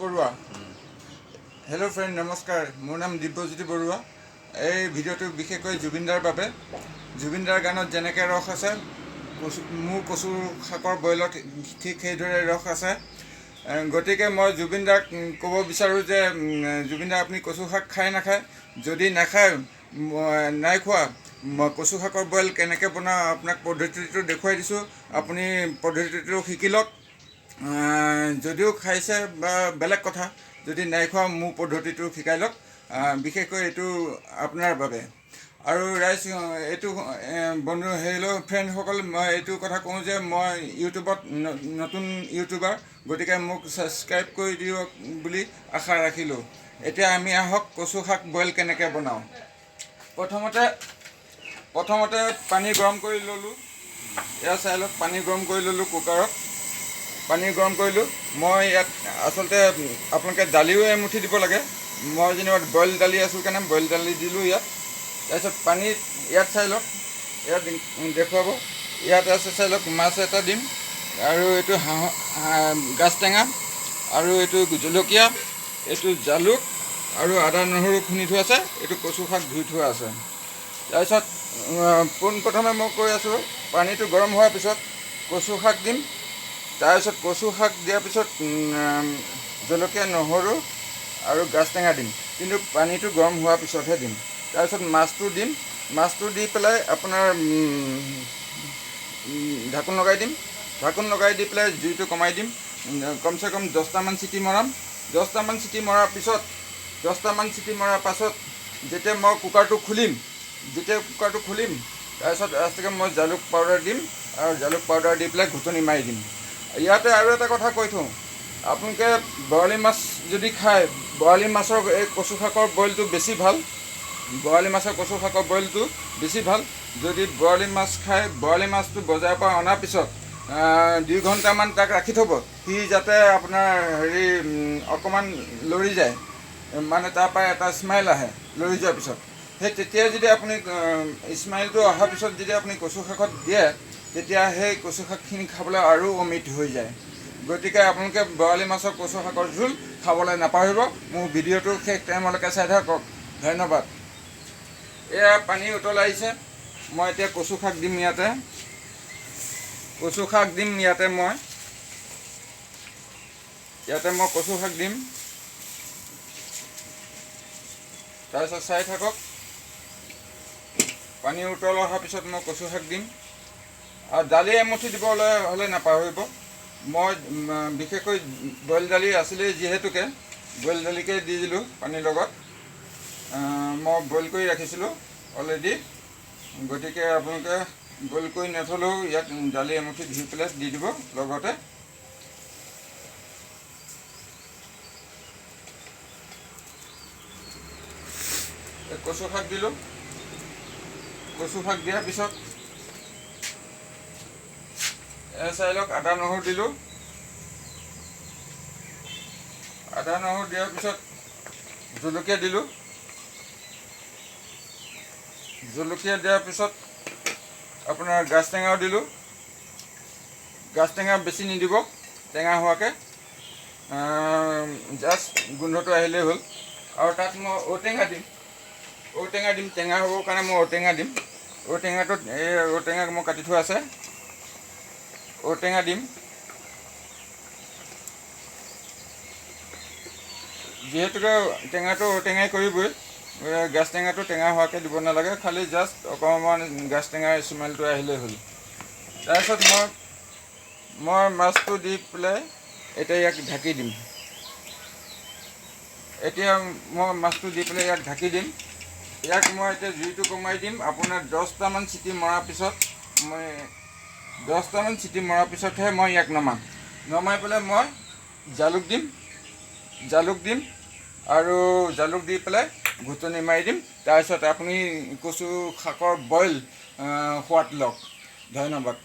Barua. Hello' friend, নমস্কাৰ। মোৰ নাম দিব্যজ্যোতি বৰুৱা। এই ভিডিঅ'টো বিশেষকৈ জুবিনদাৰ বাবে। জুবিনদাৰ গানত যেনেকৈ ৰস আছে, কচু, মোৰ কচু শাকৰ বইলত ঠিক সেইদৰে ৰস আছে। গতিকে মই জুবিনদাক ক'ব বিচাৰোঁ যে জুবিনদা, আপুনি কচু শাক খায় নাখায়? যদি নাখায়, নাই খোৱা, মই কচু শাকৰ বইল কেনেকৈ বনাওঁ আপোনাক পদ্ধতিটো দেখুৱাই দিছোঁ। আপুনি পদ্ধতিটো শিকি লওক। যদিও খাইছে বা বেলেগ কথা, যদি নাই খোৱা, মোৰ পদ্ধতিটো শিকাই লওক। বিশেষকৈ এইটো আপোনাৰ বাবে। আৰু ৰাইজ, এইটো বন্ধু, হেল্ল' ফ্ৰেণ্ডসকল, মই এইটো কথা কওঁ যে মই ইউটিউবত নতুন ইউটিউবাৰ, গতিকে মোক ছাবস্ক্ৰাইব কৰি দিয়ক বুলি আশা ৰাখিলোঁ। এতিয়া আমি আহক, কচু শাক বইল কেনেকৈ বনাওঁ। প্ৰথমতে প্ৰথমতে পানী গৰম কৰি ল'লোঁ। এয়া চাই লওক, পানী গৰম কৰি ল'লোঁ। কুকাৰত পানী গৰম কৰিলোঁ। মই ইয়াত আচলতে আপোনালোকে দালিও এমুঠি দিব লাগে। মই যেনিবা বইল দালি আছিল কাৰণে বইল দালি দিলোঁ ইয়াত। তাৰপিছত পানীত ইয়াত চাই লওক, ইয়াত দেখুৱাব, ইয়াত আছে, চাই লওক। মাছ এটা দিম আৰু এইটো হাঁহ গাজ টেঙা আৰু এইটো জলকীয়া, এইটো জালুক আৰু আদা নহৰু খুন্দি থোৱা আছে। এইটো কচু শাক ধুই থোৱা আছে। তাৰপিছত পোনপ্ৰথমে মই কৈ আছোঁ, পানীটো গৰম হোৱাৰ পিছত কচু শাক দিম। তাৰপিছত কচু শাক দিয়াৰ পিছত জলকীয়া, নহৰু আৰু গাজ টেঙা দিম। কিন্তু পানীটো গৰম হোৱাৰ পিছতহে দিম। তাৰপিছত মাছটো দিম। মাছটো দি পেলাই আপোনাৰ ঢাকোন লগাই দিম। ঢাকোন লগাই দি পেলাই জুইটো কমাই দিম। কমচে কম 10টামান চিটি মৰাম। 10টামান চিটি মৰাৰ পাছত যেতিয়া মই কুকাৰটো খুলিম, যেতিয়া কুকাৰটো খুলিম, তাৰপিছত লাষ্টকৈ মই জালুক পাউডাৰ দিম আৰু জালুক পাউডাৰ দি পেলাই ঘুটনি মাৰি দিম। ইয়াতে আৰু এটা কথা কৈ থওঁ, আপোনালোকে বৰালি মাছ যদি খায়, বৰালি মাছৰ এই কচু শাকৰ বইলটো বেছি ভাল। বৰালি মাছৰ কচু শাকৰ বইলটো বেছি ভাল। যদি বৰালি মাছ খায়, বৰালি মাছটো বজাৰৰ পৰা অনাৰ পিছত 2 ঘণ্টামান তাক ৰাখি থ'ব, সি যাতে আপোনাৰ হেৰি অকণমান লৰি যায়, মানে তাৰ পৰা এটা স্মেল আহে লৰি যোৱাৰ পিছত। সেই তেতিয়া যদি আপুনি স্মেলটো অহাৰ পিছত যদি আপুনি কচু শাকত দিয়ে, তেতিয়া সেই কচু শাকখিনি খাবলৈ আৰু অমিত হৈ যায়। গতিকে আপোনালোকে বৰালি মাছৰ কচু শাকৰ জোল খাবলৈ নাপাহৰিব। মোৰ ভিডিঅ'টো শেষ টাইমলৈকে চাই থাকক। ধন্যবাদ। এয়া পানী উতলাইছে। মই এতিয়া কচু শাক দিম ইয়াতে। কচু শাক দিম ইয়াতে মই। ইয়াতে মই কচু শাক দিম। তাৰপিছত চাই থাকক, পানী উতল অহাৰ পিছত মই কচু শাক দিম। আৰু দালি এমুঠি দিবলৈ হ'লে নাপাহৰিব। মই বিশেষকৈ বইল দালি আছিলেই যিহেতুকে বইল দালিকে দি দিলোঁ পানীৰ লগত। মই বইল কৰি ৰাখিছিলোঁ অলৰেডি। গতিকে আপোনালোকে বইল কৰি নথ'লেও ইয়াত দালি এমুঠি ধুই পেলাই দি দিব লগতে। এই কচু শাক দিলোঁ। কচু শাক দিয়াৰ পিছত চাই লওক, আদা নহৰু দিলোঁ। আদা নহৰু দিয়াৰ পিছত জলকীয়া দিলোঁ। জলকীয়া দিয়াৰ পিছত আপোনাৰ গাজ টেঙাও দিলোঁ। গাজ টেঙা বেছি নিদিব টেঙা হোৱাকৈ, জাষ্ট গোন্ধটো আহিলেই হ'ল। আৰু তাত মই ঔটেঙা দিম। ঔটেঙা দিম, টেঙা হ'বৰ কাৰণে মই ঔটেঙা দিম। ঔটেঙাটোত এই ঔটেঙা মই কাটি থোৱা আছে, ঔটেঙা দিম। যিহেতুকে টেঙাটো ঔটেঙাই কৰিবই, গাজ টেঙাটো টেঙা হোৱাকৈ দিব নালাগে, খালি জাষ্ট অকণমান গাজ টেঙাৰ স্মেলটো আহিলেই হ'ল। তাৰপিছত মই মাছটো দি পেলাই এতিয়া ইয়াক ঢাকি দিম। এতিয়া মই মাছটো দি পেলাই ইয়াক ঢাকি দিম। ইয়াক মই এতিয়া জুইটো কমাই দিম। আপোনাৰ 10টামান চিটি মৰাৰ পিছত, মই 10টামান চিটি মৰাৰ পিছতহে মই ইয়াক নমাম। নমাই পেলাই মই জালুক দিম। জালুক দিম আৰু জালুক দি পেলাই ঘুটনি মাৰি দিম। তাৰপিছত আপুনি কচু শাকৰ বইল সোৱাদ লওক। ধন্যবাদ।